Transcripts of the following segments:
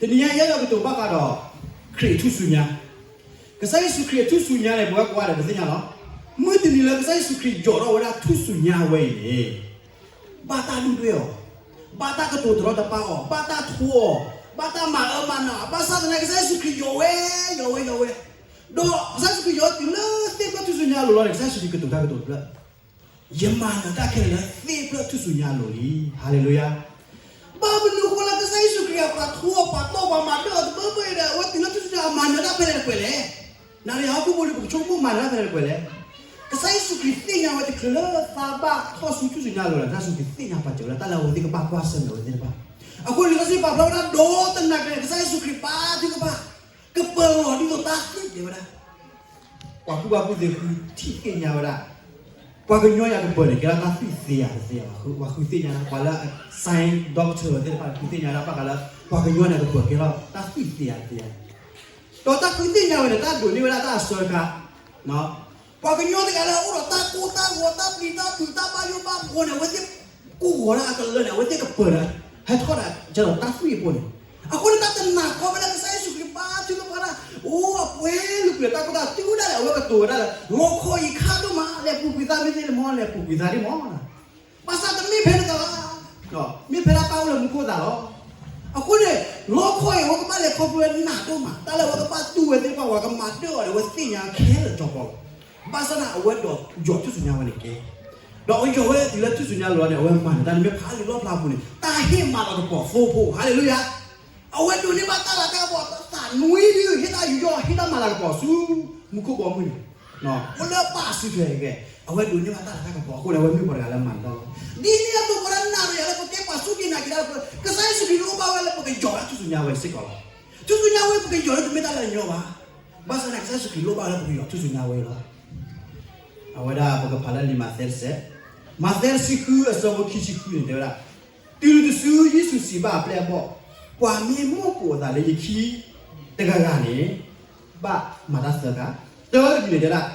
တနံၤညါယဲယကတိၤဘၣ်ဃးဒီး ခရံာ်အထူၣ်စုညါ, ကစၢ်ယ့ၣ်ၡူးခရံာ်အထူၣ်စုညါန့ၣ် ပဝဲကိးဂၤဒဲးပသ့ၣ်ညါလီၤ. မုၢ်တနံၤလၢကစၢ်ယ့ၣ်ၡူးခရံာ်ယီၤထီၣ်ဝဲဒၣ်ထူၣ်စုညါဝဲအံၤန့ၣ် ဘၣ်တၢ်ဒုၣ်ဒွဲၣ်အီၤ, ဘၣ်တၢ်ကတိၤတရီတပါအီၤ, ဘၣ်တၢ်ထိအီၤ, ဘၣ်တၢ်မၤအၢမၤနးအီၤ, ဘၣ်ဆၣ်သနာ်က့ ကစၢ်ယ့ၣ်ၡူးခရံာ်ယီၤဝဲ, ယီၤဝဲ, ယီၤဝဲ, ဒီးကစၢ်ယ့ၣ်ၡူးခရံာ်ယီၤတုၤလၢသ့ၣ်ဖျၢၣ်ထူၣ်စုညါအလိၤလီၤန့ၣ် ကစၢ်ယ့ၣ်ၡူးခရံာ်ကတိၤတၢ်ကတိၤတဖျၢၣ်, ယမၤနၢၤတၢ်ခဲလၢာ်လၢသ့ၣ်ဖျၢၣ်ထူၣ်စုညါအလိၤလံ. ဟါလ့လူယၤ. ဘၣ်မနုၤအဃိလၢကစၢ်ယ့ၣ်ၡူးခရံာ်အပှၤထိအီၤပှၤတီအီၤပှၤမၤဒၢအီၤတဘၣ်ဘၣ်အံၤဒီး အဝဲတုၤလၢထူၣ်စုညါအမၤနၢၤတၢ်ဖဲလဲၣ်တကွဲးလဲၣ်. နၤဒီးယၤဟီၣ်ခိၣ်ဖိလံ ပကဆိကမိၣ်မၤနၢၤတၢ်ဖဲလဲၣ်တကွဲးလဲၣ်. ကစၢ်ယ့ၣ်ၡူးခရံာ်သ့ၣ်ညါဝဲတချုးလၢသးဘၣ်ထီၣ်ဆူထူၣ်စုညါအလိၤဒီး ကစၢ်ယ့ၣ်ၡူးခရံာ်သ့ၣ်ညါပာ်စၢၤဝဲဒၣ်တၢ်လၢအဝဲသ့ၣ်ကဘၣ်ကွၢ်ဆၢၣ်မဲာ်အဝဲသ့ၣ်တဖၣ်. အဃိန့ၣ် လံာ်စီဆှံပာ်ဖျါဝဲဒၣ်ဒီးတနၤကျဲန့ၣ် ကစၢ်ယ့ၣ်ၡူးခရံာ်ဘါထုကဖၣ် ကပၢၤလီၤဒ်သိးတၢ်သွံၣ်တဲဝဲဒၣ် ပှၤကူၣ်ဘၣ်ကူၣ်သ့ဃုထံၣ်သ့ၣ်ညါဝဲဒၣ် ပှၤကညီယၤကပၢၤန့ၣ် ကဲထီၣ်တၢ်သွံၣ်သ့ဧါတသ့ဧါ, ပှၤဃုသ့ၣ်ညါ ပှၤလၢ science doctor သ့ၣ်တဖၣ်ဃုသ့ၣ်ညါဒၣ်ဘၣ်ဃးလၢ ပှၤကညီန့ၣ်ကပၢၤကဲထီၣ်တၢ်သွံၣ်သ့ဧါတသ့ဧါ. ဒီးတၢ်ဃုသ့ၣ်ညါဝဲန့ၣ် တၢ်ဒိးန့ၢ်ဝဲဒၣ်တၢ်အဆၢကါ ပှၤကညီတဂၤလၢအအိၣ်ဒီးတၢ်ကိၢ်တၢ်ဂီၤ တၢ်ပျံၤတၢ်ဖုး တၢ်ဘၣ်ယိၣ်ဘၣ်ဘှီန့ၣ် အဝဲသ့ၣ်ကိၢ်ဂီၤဒၣ်အကလၢာ်န့ၣ် အဝဲသ့ၣ်ကပၢၤဒီး ဟဲထီၣ်ဒၣ်ကဲထီၣ်တၢ်သွံၣ်အဃိန့ၣ်. အဃိန့ၣ် တၢ်တနာ်ကီဖဲလၢကစၢ်ယ့ၣ်ၡူးခရံာ်ဘါထုကဖၣ်ဒၣ် အိၣ်အပှဲၤလုာ်ကွံာ်တၢ်ကိၢ်တၢ်ဂီၤ တုၤဒၣ်လဲာ် အဝဲကတိၤဝဲဒၣ်လၢ လီခီအံၤခါဒိၣ်မး လဲၤပူၤကွံာ်သးမ့ၢ်သ့န့ၣ်မ့ၢ် လဲၤပူၤကွံာ်သးဒ်မ့ၢ် ဘၣ်ဆၣ်တမ့ၢ်ဖဲန့ၣ်တဂ့ၤ, မ့ၢ်ဖဲဒၣ်တၢ်အိၣ်လၢမူခိၣ်သးလီၤ. အဃိန့ၣ် လီခီအံၤ အဝဲကဘၣ်လဲၤခီဖျိဝဲနးဒိၣ်မး တၢ်လၢအဝဲကဘၣ်တူၢ်ဝဲသ့ၣ်တဖၣ် ပှၤကမၤဒၢအီၤဒီး အဝဲသ့ၣ်ညါခဲလၢာ်ထီဘိလီၤ. ဘၣ်ဆၣ်န့ၣ် အဝဲဒိးယီၤထူၣ်စုညါဝဲန့ၣ်ကဲ ဒီးအဝဲယီၤဝဲတုၤလၢထူၣ်စုညါလီၤန့ၣ် အဝဲမၤနၢၤတၢ်န့ၣ်မ့ၢ်ဖးလံာ်လီၣ်ဖျါအပူၤန့ၣ် တၢ်ဟ့ၣ်မၤလၤကပီၤသိဖိ ဟါလ့လူယၤ. အဝဲဒိးန့ၢ်ဘၣ်တၢ်လၤတၢ်ကပီၤ သးနွံဒု ဟ့ၣ်တၢ်ယူးယီၣ် ဟ့ၣ်တၢ်မၤလၤကပီၤဆူ မူခိၣ်ဘီမုၢ်န့ၣ် အိၣ်လၢပၢ်အစုထွဲကဲ အဝဲဒိးန့ၢ်ဘၣ်တၢ်လၤတၢ်ကပီၤအဃိန့ၣ် အဝဲမ့ၢ်ပှၤတဂၤလၢမၤနၢၤတၢ်လီၤ. ဒ်န့ၣ်အသိး ပဝဲဒၣ်နၤဒီးယၤလၢပကဲပှၤစူၢ်က့ၤနာ်က့ၤတၢ်လၢ ကစၢ်ယ့ၣ်ၡူးခရံာ်လိၣ်ဘၣ်ဝဲလၢပကယီၤထူၣ်စုညါဝဲစ့ၢ်ကီးလီၤ. ထူၣ်စုညါဝဲပကယီၤလၢတမ့ၢ်တၢ်လၢအညီဘၣ်. ဘၣ်ဆၣ်န့ၣ် ကစၢ်ယ့ၣ်ၡူးခရံာ်လိၣ်ဘၣ်လၢပကယီၤထူၣ်စုညါဝဲလီၤ. အဝဲဒၣ်ပကဖးလၢလံာ်မးသဲတစဲး, မးသဲတဆံဃုအဆၢဖိခံဆံဃုန့ၣ်တဲဝဲဒၣ်, တုၤနုၤတစုယ့ၣ်ၡူးစံးဘၣ်အပျဲၢ်အဘီၣ်, ပှၤမ့ၢ်မိၣ်ပိာ်အသးလၢယခံတဂၤဂၤန့ၣ် ဘၣ်မၤတၢ်သၢခါ, တၢတမံၤန့ၣ်တဲဒၣ်,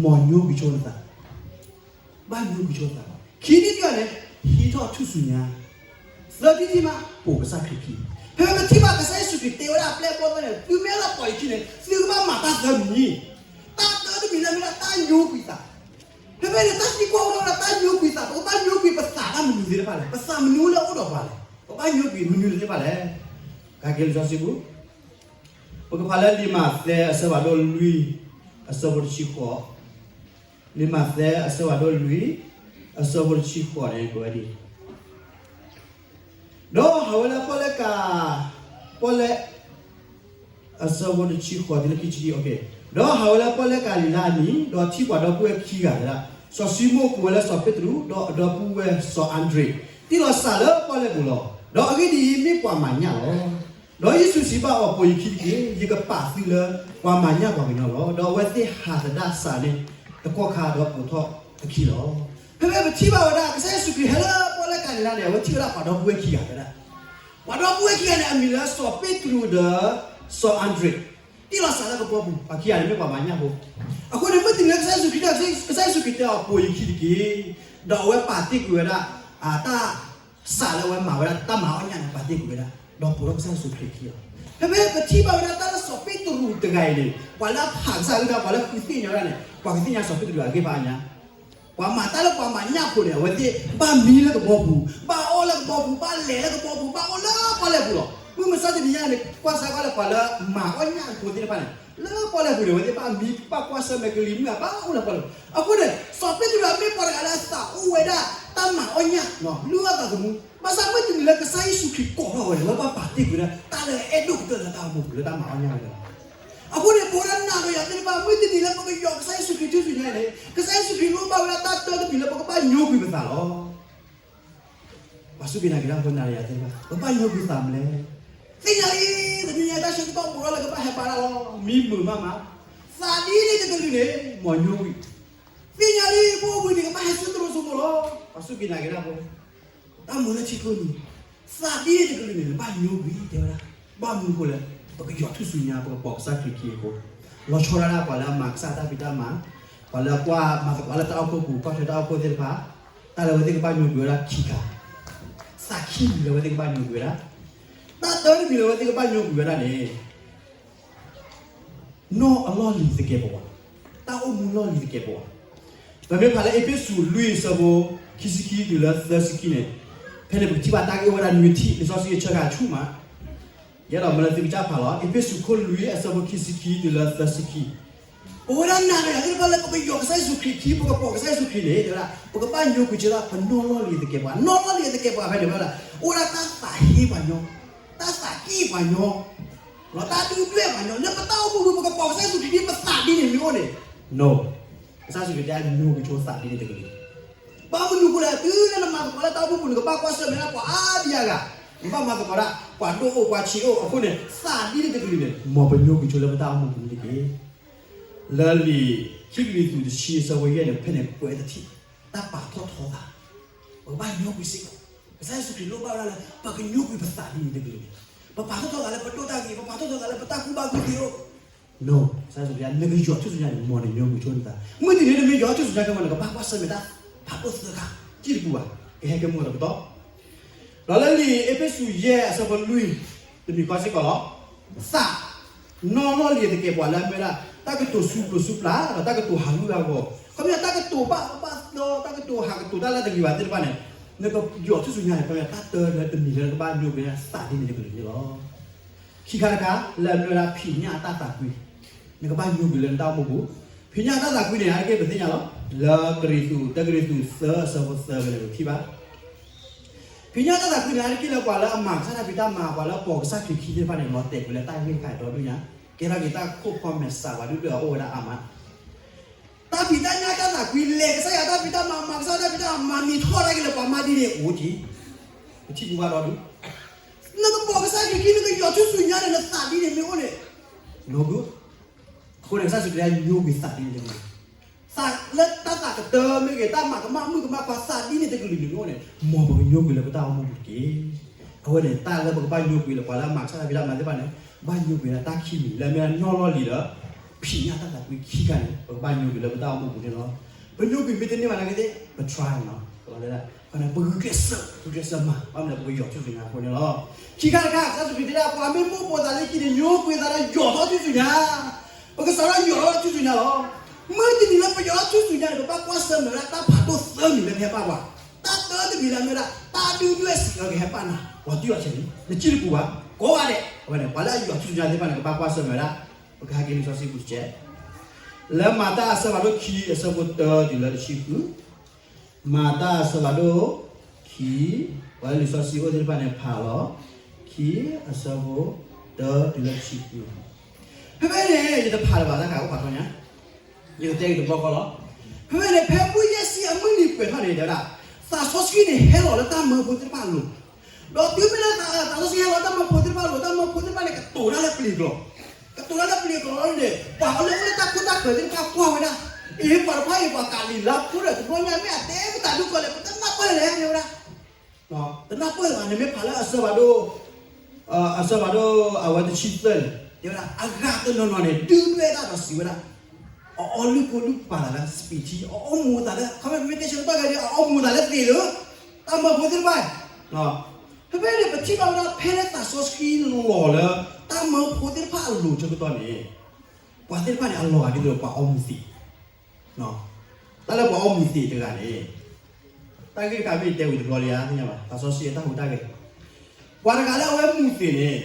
မ်ညိကွံာ်ဆိနသး ဘၣ်ညိကွံာ်ဆိသးလီၤ. ခံထံၣ်တထံၣ်န့ၣ် ဟံးထီၣ်ထူၣ်စုညါ, သၢထံၣ်တထံၣ်မး ပိာ်ကစၢ်ခရံာ်ခံ. ဖဲပထံၣ်ဘၣ်ကစၢ်ယ့ၣ်ၡူးခရံာ်တဲဝဲဒၣ်အပျဲၢ်အဘီၣ်သ့ၣ်န့ၣ် သုမ့ၢ်အဲၣ်ဒိးပိာ်ယခံန့ၣ် သုကဘၣ်မၤတၢ်သၢမံၤ, တၢ်တၢတမံၤလၢမ့ၢ်ဒၣ်တၢ်ညိကွံာ်သး. ဖဲဖဲန့ၣ် တၢ်သံကွၢ်အိၣ်ဒီးတၢ်ညိကွံာ်သး ပကဘၣ်ညိကွံာ်ပသးတၢ်မနုၤသ့ၣ်တဖၣ်လဲၣ်, ပသးမနုၤလၢအအိၣ်ဒီးပှၤလဲၣ်, ပဘၣ်ညိကွံာ်မနုၤသ့ၣ်တဖၣ်လဲၣ်. ကက့ၤလံာ်စီဆှံပူၤ ပကဖးလၢလံာ်မးသဲအဆၢဖးဒိၣ်လွံၢ် အဆၢဖိတဆံဃိး, လံာ်မးသဲအဆၢဖးဒိၣ်လွံၢ် အဆၢဖိတဆံဃိးန့ၣ် ကွဲးဝဲဒ်အံၤ, ဒီးဟးဝဲလၢပီၣ်လဲၣ်ကၤ, ပီၣ်လဲၣ် အဆၢဖိတဆံဃိးတုၤလၢခံဆံခံ, ဒီးဟးဝဲလၢပီၣ်လဲၣ်ကၤလံၤလါအနံၤ, ဒီးထံၣ်ပှၤဒီပုၢ်ဝဲၢ်ခံဂၤဝဲဒၣ်, စီၤၡံမိၣ်ကိးဝဲလၢစီၤပ့းတရူး, ဒီးအဒီပုၢ်ဝဲၢ်စီၤအၤဒြ့း, တ့ၢ်လီၤစၢ်လၢပီၣ်လဲၣ်ပူၤလီၤ. ဒီးအဂ့ၢ်ဒ်အံၤ, မ့ၢ်ပှၤမၤညၣ်လီၤ. ဒီးယ့ၣ်ၡူးစံးဘၣ်အီၤ, ပိာ်ယခံတက့ၢ်. ယကပာ်သုလၢပှၤမၤညၣ်ပှၤကညီလီၤ. ဒီးအဝဲသ့ၣ်ဟးသဒၣ်စၢ်န့ၣ်တကီၢ်ခါ, ဒီးပိာ်ထီၣ်အခံလီၤ. ဖဲဖဲပထံၣ်ဘၣ်ဝဲဒၣ် ကစၢ်ယ့ၣ်ၡူးခရံာ်ဟဲလၢပီၣ်လဲၣ်ကၤလံၤလါန့ၣ် အဝဲထံၣ်ဝဲဒၣ်ပှၤဒီပုၢ်ဝဲၢ်ခံဂၤဝဲဒၣ်. ပှၤဒီပုၢ်ဝဲၢ်ခံဂၤန့ၣ် အမံၤလၢစီၤပ့းတရူးဒီးစီၤအၤဒြ့း, တ့ၢ်လီၤစၢ်လၢကဘီပူၤ, ပှၤခံဂၤန့ၣ်မ့ၢ်ပှၤမၤညၣ်ဖိ. အဃိန့ၣ် မုၢ်တနံၤလၢကစၢ်ယ့ၣ်ၡူးခရံာ်, ကစၢ်ယ့ၣ်ၡူးခရံာ်တဲအီၤ ပိာ်ယခံတက့ၢ်. ဒီးအဝဲပာ်တ့ၢ်ကွံာ်ဝဲဒၣ် တၢ် စၢ်လၢအဝဲမၤဝဲဒၣ်တၢ်မၤအီၣ်ညၣ်န့ၣ် ပာ်တ့ၢ်ကွံာ်ဝဲဒၣ်, ဒီးပိာ်ထီၣ်ကစၢ်ယ့ၣ်ၡူးခရံာ်ခံလီၤ. ဖဲဖဲပထံၣ်ဘၣ်ဝဲဒၣ်တၢ်လၢစီၤပ့းတရူးတဂၤအံၤန့ၣ် ပှၤလၢအဖးကစၢ်အကလုၢ်ကထါ ပှၤလၢဃုသ့ၣ်ညါဝဲဒၣ်န့ၣ် ပှၤကသ့ၣ်ညါစီၤပ့းတရူးအဂ့ၢ်ဘၣ်အါညါ. ပှၤမၤတၢ်လၢပှၤမၤညၣ်ဖိန့ၣ် အဝဲသ့ၣ်ဘၣ်မံလၢကဘီပူၤ, ဘၣ်အီၣ်လၢကဘီပူၤ, ဘၣ်လဲၤလၢကဘီပူၤ, ဘၣ်အိၣ်လၢပီၣ်လဲၣ်ပူၤလီၤ. မုၢ်မဆါတနံၤညါန့ၣ် ကွၢ်စၢ်ကွၢ်လၢပှၤလၢမၤအီၣ်ညၣ်ဖိသ့ၣ်တဖၣ်န့ၣ် လၢပီၣ်လဲၣ်ပူၤန့ၣ် အဝဲသ့ၣ်ဘၣ်မံ ဘၣ်ကွၢ်ဆၢၣ်မဲာ်ကလံၤမုၢ် ဘၣ်အိၣ်လၢပီၣ်လဲၣ်ပူၤ. အဃိန့ၣ် စီၤပ့းတရူးမ့ၢ်ပှၤတဂၤလၢအသးအိၣ်ဝဲဒၣ်တၢ်မၤအီၣ်ညၣ်, လုၢ်အီၣ်သးသမူ, ဘၣ်ဆၣ်မုၢ်တနံၤလၢကစၢ်ယ့ၣ်ၡူးခရံာ်ကိးထီၣ်ဝဲန့ၣ် အဝဲဘၣ်ပာ်တ့ၢ်ကွံာ်ဝဲဒၣ် တၢ်လၢအအဲၣ်ဒိၣ်ကတၢၢ်လၢတၢ်အိၣ်မူပူၤလၢတၢ်မၤအီၣ်ညၣ်ဝဲန့ၣ်လီၤ. အဃိန့ၣ် ပဝဲဒၣ်နၤဒီးယၤသ့ၣ်တဖၣ် မုၢ်တနံၤလၢပကယီၤကစၢ်ယ့ၣ်ၡူးခရံာ်ထူၣ်စုညါန့ၣ် ကစၢ်ယ့ၣ်ၡူးခရံာ်လိၣ်ဘၣ်ဝဲဒၣ်တၢ်တၢတမံၤလၢပကဘၣ်ညိကွံာ်ပသးလီၤ. ပှၤစူၢ်က့ၤနာ်က့ၤတၢ်ဖိ နၤဒီးယၤသ့ၣ်တဖၣ် ပဘၣ်ညိကွံာ်သးမနုၤလဲၣ်. သ့ၣ်ညါလံ, တနံၤညါတၢ်ဆၢကတီၢ်ဘူးထီၣ်လၢကဘၣ်ဟဲဘါတၢ်လီၤ. မံမုာ်မးမး, သးဒ်န့ၣ်တကလုာ်န့ၣ် မ်ညိကွံာ်. သ့ၣ်ညါလံ ပအိၣ်ဘှံးနံၤကဘၣ်ဟဲဆူတရိၤစိမိၤလီၤ. ပှၤစူၢ်က့ၤနာ်က့ၤတၢ်ဖိ တၢ်မုာ်လၢထံကျိနံၤ, သးဒ်န့ၣ်တကလုာ်န့ၣ် နဘၣ်ညိကွံာ် တဲဝဲဒၣ်. ဘၣ်မနုၤအဃိလဲၣ်, ပကယီၤထူၣ်စုညါ ပကပိာ်ကစၢ်ခရံာ်ခံအဃိ, လီၤဆီဒၣ်တၢ်ပှၤလၢအမၤကစၢ်တၢ်ဖံးတၢ်မၤ, ပှၤလၢအကွၢ်မၤသကိးလၢတၢ်အိၣ်ဖှိၣ်ပူၤ ကွၢ်ထွဲတၢ်အိၣ်ဖှိၣ်သ့ၣ်တဖၣ်, တၢ်လၢအဝဲသ့ၣ်ကဘၣ်ညိကွံာ်ဝဲဒၣ်ခံခါ, သးခံမံၤလၢအဝဲသ့ၣ်ကဘၣ်ညိကွံာ်ဝဲဒၣ်. တၢ်တၢတမံၤလၢအဝဲသ့ၣ်ကဘၣ်ညိကွံာ်ဝဲဒၣ်န့ၣ် နီၢ်အလီၢ်လံၤသကဲးပဝး, တၢ်အိၣ်မူလီၢ်လံၤသကဲးပဝး. ပမ့ၢ်ဖးလၢအ့းဖ့းစူးလွံၢ်အဆၢဖိခံဆံခံတုၤလၢသၢဆံခံန့ၣ်, ဖဲန့ၣ်ပကထံၣ်ဘၣ်တၢ်ဂ့ၢ်အိၣ်ဝဲဒၣ်နွံထံၣ်, လံာ်စီဆှံအဆၢကၤဆူၣ်မး, ယအဲၣ်ဒိးမၢလၢသုကစၢ်ဖးလီၤ. အ့းဖ့းစူးခိၣ်လွံၢ်အဆၢဖိခံဆံခံတုၤလၢသၢဆံခံ, ပဝဲဒၣ်နၤဒီးယၤသ့ၣ်တဖၣ်လၢပကယီၤကစၢ်ယ့ၣ်ၡူးခရံာ်ခံ, ပကပိာ်ကစၢ်ယ့ၣ်ၡူးခရံာ်န့ၣ် တဲဝဲဒၣ် ပကဘၣ်ညိကွံာ်ဆၢဒၣ်ပနီၢ်လီၢ်လံၤသကဲးပဝး, နီၢ်လီၢ်လံၤသကဲးပဝးဖဲန့ၣ်ဝဲဒၣ် အိၣ်ဝဲဒၣ်တၢ်သးဟ့ပှၤညီ, တၢ်သးကံၢ်ပှၤညီ, ဒီးတၢ်ဒုၣ်ဒွဲၣ်ပှၤညီ, လၢပတၢ်အိၣ်မူပူၤ ပကပိာ်ကစၢ်ယ့ၣ်ၡူးခရံာ်ဒ်ပသးဒ်န့ၣ်မ့ၢ်အိၣ်န့ၣ်, no, ကစၢ်ယ့ၣ်ၡူးခရံာ်တဲညိကွံာ်ဆိသးဒ်န့ၣ်တကလုာ်န့ၣ်, ဘၣ်မနုၤအဃိလဲၣ်, တုၤလၢနမၤသကိးလၢတၢ်အိၣ်မူပူၤန့ၣ် ကဘၣ်ကွၢ်ဆၢၣ်မဲာ်ဒၣ်ပှၤအါဒံအါဂၤ, နဘၣ်မၤသကိးဒၣ် ပှၤဒိၣ်အိၣ်ပှၤဆံးအိၣ်အဃိန့ၣ် သးဒ်န့ၣ်တကလုာ်န့ၣ် မ်ပညိကွံာ်ဆိလၢပတၢ်အိၣ်မူပူၤန့ၣ်တက့ၢ်. လၢလံာ်ခံကရံၣ်သူးတဆံအဆၢဖိယဲၢ်န့ၣ် ဖဲန့ၣ်ကွဲးတထံၣ်, တၢ်ပာ်ထီၣ်ထီသး, ပကဘၣ်ညိကွံာ်စ့ၢ်ကီး, ကစၢ်ယ့ၣ်ၡူးခရံာ်လိၣ်ဘၣ်ဝဲဒၣ်လၢ ပကညိကွံာ်ပသးဒ်န့ၣ်တကလုာ်န့ၣ်, ပပာ်ထီၣ်ထီသးလၢပဒိၣ်တၢ်ဂ့ၤ, ပပာ်ထီၣ်ထီသးလၢပတၢ်ကူၣ်ဘၣ်ကူၣ်သ့အိၣ်, no, ကစၢ်ယ့ၣ်ၡူးခရံာ် နကယီၤထူၣ်စုညါန့ၣ် မ်နညိကွံာ်ဆိနသး, မုၢ်တနံၤနမ့ၢ်ယီၤထူၣ်စုညါခဲမး နကဘၣ်ကွၢ်ဆၢၣ်မဲာ်တၢ်ဖးဒိၣ်သၢခါ, စံၣ်တပူၤဘၣ်, ကဟဲကဲမိၢ်တပတီၢ် ဒီးလၢလံာ်အ့းဖ့းစူးယဲၢ်အဆၢဖိလွံၢ်, တမံၤဃီစ့ၢ်ကီးလီၤ. သး, နီၢ်လီၢ်လံၤသကဲးပဝးလၢအမ့ၢ်ဝဲဒၣ် တၢ်ကတိၤစူးပျိးစူးပျၢ် ဒီးတၢ်ကတိၤဟးဂူာ်ဟးဂီၤ, ခီပညီတၢ်ကတိၤဘၣ်ဘၣ်ဒီး တၢ်ကတိၤဟးကတိၤတၢ်လၢတဂ့ၤဘၣ်သ့ၣ်တဖၣ်န့ၣ်, နကယီၤထူၣ်စုညါန့ၣ် ခီပညီတၢ်တၢလၢတမံၤလၢနကဘၣ်ညိကွံာ်သးဒ်န့ၣ်တကလုာ်န့ၣ်လီၤ. ခံခါတခါ လၢအမ့ၢ်ဝဲဒၣ်ဖံးညၣ်အတၢ်သးကွံ, နကဘၣ်ညိကွံာ်လၢနတၢ်အိၣ်မူပူၤ, ဖံးညၣ်အတၢ်သးကွံန့ၣ် အါတက့ၢ်ပသ့ၣ်ညါလီၤ, လၢကရံၣ်သူး, တၢကရံၣ်သူးသၢအဆၢဖိသၢဖဲန့ၣ် ပထံၣ်ဘၣ် ဖံးညၣ်တၢ်သးကွံန့ၣ် အါတက့ၢ်လၢပှၤလၢအမၤကစၢ်တၢ်ဖံးတၢ်မၤ ပှၤလၢအပိာ်ကစၢ်ခရံာ်ခံသ့ၣ်တဖၣ်န့ၣ် လီၤတဲာ်ကွံာ်လၢတၢ်ဂ့ၢ်တခါအံၤဒီဒူၣ်ညါ, ကဲထီၣ်က့ၤတၢ်ခိၣ်ဖီမဲာ်ဆှးပှၤဒူၣ်ဒွဲၣ်အအိၣ်ဝဲဒၣ်အါမး, တၢ်ဖံးတၢ်ညၣ်တၢ်သးကွံ လဲၤကစၢ်ယွၤတၢ်ဖံးတၢ်မၤ မၤကစၢ်တၢ်ဖံးတၢ်မၤ မၤမံၤထီၣ်တၢ်က့ၤလၢပှၤမၤဒ်န့ၣ်အိၣ်က့ၤ, ပထံၣ်ဘၣ်ဒီဒူၣ်, နကပိာ်ကစၢ်ခရံာ်ခံ နကယီၤထူၣ်စုညါန့ၣ် နသးဒ်န့ၣ်မ့ၢ်အိၣ်န့ၣ်, နီၢ်ဂုၢ် အဃိန့ၣ် ကစၢ်ယ့ၣ်ၡူးခရံာ်ညိကွံာ်သးဒ်န့ၣ်တကလုာ်, သးလၢတၢ်သးကတၢၢ်မ့ၢ်ဂ့ၤ, တၢ်မၤကမၣ်မုၣ်ကမၣ် ပှၤသးဒ်န့ၣ်တကလုာ်န့ၣ်မ့ၢ်အိၣ်န့ၣ်, မ်ပကညိကွံာ်လၢပတၢ်အိၣ်မူပူၤတက့ၢ်. အဝဲန့ၣ် တၢ်လၢပကဘၣ်ညိကွံာ်လၢပှၤလၢအမၤကစၢ်တၢ်ဖံးတၢ်မၤသ့ၣ်တဖၣ်န့ၣ်, ဘၣ်ညိကွံာ်လၢတၢ်ခံမံၤ လၢအမ့ၢ်နီၢ်လီၢ်လံၤဒီး ဖံးညၣ်တၢ်သးကွံခံခါန့ၣ် ပကဘၣ်ညိကွံာ်လၢပတၢ်အိၣ်မူပူၤန့ၣ်လီၤ. ပညိကွံာ်မ့ၢ်တန့ၢ်ဘၣ်နာ်က့သ့ၣ် ပ try နီၤ, ပဂုာ်ကျဲးစၢး, ဂုာ်ကျဲးစၢးမၤ, ဘၣ်မနုၤလၢပကယီၤထူၣ်စုညါအဃိန့ၣ်လီၤ. ခံခါတခါ ကစၢ်ယ့ၣ်ၡူးခရံာ်တဲဒၣ် ပှၤမ့ၢ်မိၣ်ပိာ်သးလၢခံန့ၣ် ညိကွံာ်သးဒီးယီၤထီၣ်ထူၣ်စုညါ, ပကစးထီၣ်ယီၤထီၣ်ထူၣ်စုညါလီၤ. မုၢ်တနံၤလၢပယီၤထီၣ်ထူၣ်စုညါန့ၣ် ပဘၣ်ကွၢ်ဆၢၣ်မဲာ်ဝဲဒၣ်တၢ်ဖးဒိၣ်သၢမံၤလၢဟဲဘၣ်ပှၤ, တၢ်တၢတမံၤလၢအမ့ၢ်ဝဲဒၣ် တၢ်ဒုၣ်ဒွဲၣ်စံးအၢကဟဲဘၣ်နၤ, ပှၤတံၢ်အီၤဆဲးန့ၣ် နစံၣ်တပူၤဘၣ်, ကိးဂၤဒဲး, အဝဲန့ၣ် ပှၤလၢအယီၤထူၣ်စုညါသ့ၣ်တဖၣ်န့ၣ် ကဘၣ်ကွၢ်ဆၢၣ်မဲာ်ဝဲဒၣ်, ပကဟဲက့ၤလံာ်စီဆှံပူၤတက့ၢ်. လၢမၤတၢ်အဆၢဖးဒိၣ်ခံ အဆၢဖိတၢတုၤလၢတဆံဃု, မၤတၢ်အဆၢဖးဒိၣ်ခံ, ပှၤလၢလံာ်စီဆှံအိၣ်သ့ၣ်တဖၣ်န့ၣ်ဖးလီၤ, ခံ အဆၢဖိတၢတုၤလၢတဆံဃု, ဖဲဖဲန့ၣ် ယတဖးလၢၤဘၣ်တၢ်ခးအိၣ်ဖးထီညါ, ယကတဲက့ၤတဘျီဃီလီၤ. ဖဲဖဲန့ၣ် ဖဲမုၢ်ယဲၢ်ဆံအမုၢ်နံၤပှဲၤထီၣ်န့ၣ် တဲဝဲဒၣ်, သးစီဆှံန့ၣ်ဟဲလီၤလၢတၢ်မၢဖိသ့ၣ်တဖၣ်အလိၤ, ဒီးတုၤမ့ၢ်လၢသးစီဆှံဟဲလီၤလၢတၢ်မၢဖိသ့ၣ်တဖၣ်အလိၤ တၢ်မၢဖိသ့ၣ်တဖၣ်န့ၣ် ကတိၤတၢ်လၢပျ့ၤကျိာ်, ကတိၤတၢ်လၢပျ့ၤကျိာ်န့ၣ် ပှၤလၢအိၣ်လၢတၢ်ခိတၢ်ဃၢၤသ့ၣ်တဖၣ်ကွၢ်ဝဲဒၣ်, အ့ ပှၤတဖၣ်အံၤ ပှၤကၤလံၤလါဖိဒီး တဘျီညါမ့ၢ်အတဲပတၢ်ဒုးကီၢ်လဲၣ် ပတနၢ်ပၢၢ်လဲၣ် တဲဝဲဒၣ်, တနၢ်ပၢၢ်ဘၣ်, နမ့ၢ်ဖးလၢအဆၢဖးဒိၣ် အဆၢဖးဒိၣ်အဝဲတဆံသၢန့ၣ် တဲဝဲဒၣ် အဂၤတနီၤနီၤန့ၣ် ဒုၣ်ဒွဲၣ်တၢ်ဒီးစံးဝဲဒၣ်, အအီလုၢ်ကိလုၢ်ပာ်သးလၢစပံးထံ, အအီမူၤသးလၢ ခီမ့ၢ်မ့ၢ်တဲဆၢကတီၢ်ခဲအံၤ အအီမူၤသးလၢသ့ၣ်လၢ တၢ်မၢဖိသ့ၣ်တဖၣ်, ဖဲဖဲန့ၣ် ပထံၣ်ဘၣ်ဝဲဒၣ် ဖဲလၢသးစီဆှံလီၤလၢ တၢ်မၢဖိသ့ၣ်တဖၣ်အလိၤဆၢကတီၢ်န့ၣ် ပှၤသ့ၣ်တဖၣ်န့ၣ် အလီၤဂာ်ဒ်သိးပှၤအီမူၤသ့ၣ် တၢ်လၢပှၤအီမူၤသ့ၣ်တဂၤန့ၣ် တၢ်ဂ့ၢ်တခါမ့ၢ်တဲဝံၤတဘျီလံဧါ သ့ၣ်ညါဘၣ် သးစီဆှံအတၢ်ဟူးတၢ်ဂဲၤ, ပှၤတဂၤလၢအဝဲမူၤသ့ၣ်န့ၣ်,